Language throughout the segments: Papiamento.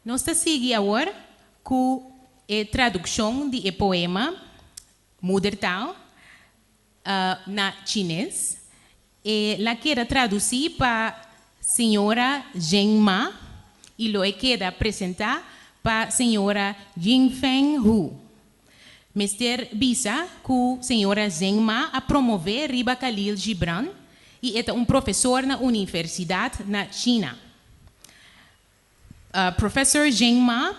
Nos ta sigui awor ku e tradukshon di e poema Moedertaal na chines. E la keda tradusí pa señora Zheng Ma i lo e keda presentá pa señora Yingfeng Hu. Mester bisa ku señora Zheng Ma a promové riba Khalil Gibran i e ta un profesor na universidat na China. Professor Zheng Ma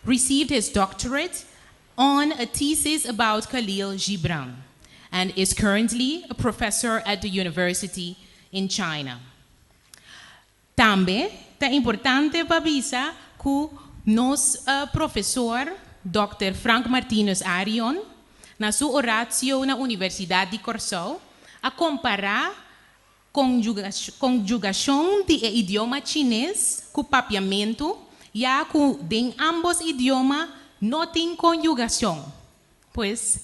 received his doctorate on a thesis about Khalil Gibran and is currently a professor at the university in China. Tambe ta importante pa bisa ku nos profesor Dòkter Frank Martinus Arion na su oratio na Universidat di Kòrsou a kompará Konjugashon di e idioma chines ku papiamentu, ya ku den ámbos idioma no tin konjugashon. Pues,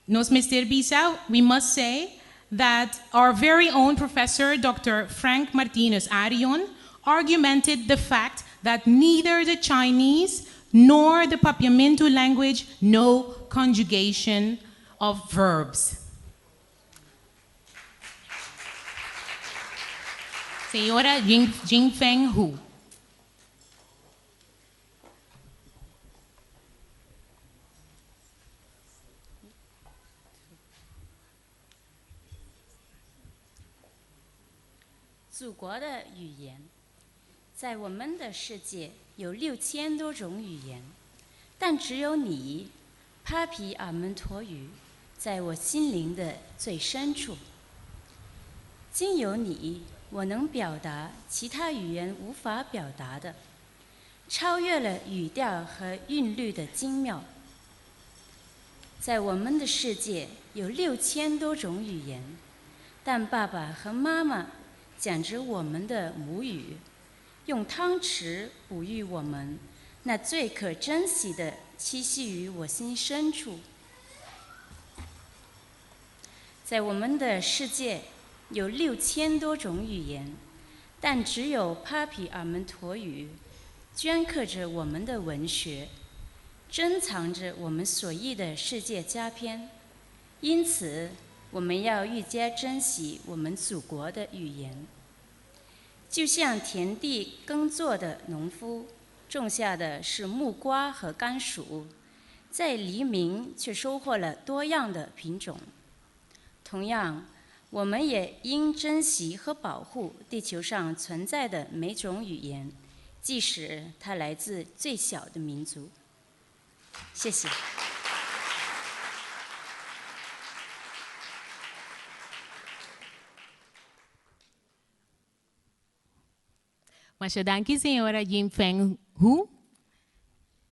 nos mester bisa, we must say, that our very own Professor Dòkter Frank Martinus Arion argumented the fact that neither the Chinese nor the Papiamentu language know conjugation of verbs. Señora Jingfeng Hu. 祖国的语言，在我们的世界有六千多种语言，但只有你，帕皮阿门托语，在我心灵的最深处。经由你，我能表达其他语言无法表达的，超越了语调和韵律的精妙。在我们的世界有六千多种语言，但爸爸和妈妈讲着我们的母语，用汤匙哺育我们，那最可珍惜的栖息于我心深处。在我们的世界有六千多种语言，但只有帕皮尔门陀语镌刻着我们的文学，珍藏着我们所译的世界佳篇。因此，我们要愈加珍惜我们祖国的语言。就像田地耕作的农夫种下的是木瓜和甘薯，在黎明却收获了多样的品种。同样，我们也应珍惜和保护地球上存在的每种语言，即使它来自最小的民族。谢谢。 Masha danki señora Yingfeng Hu.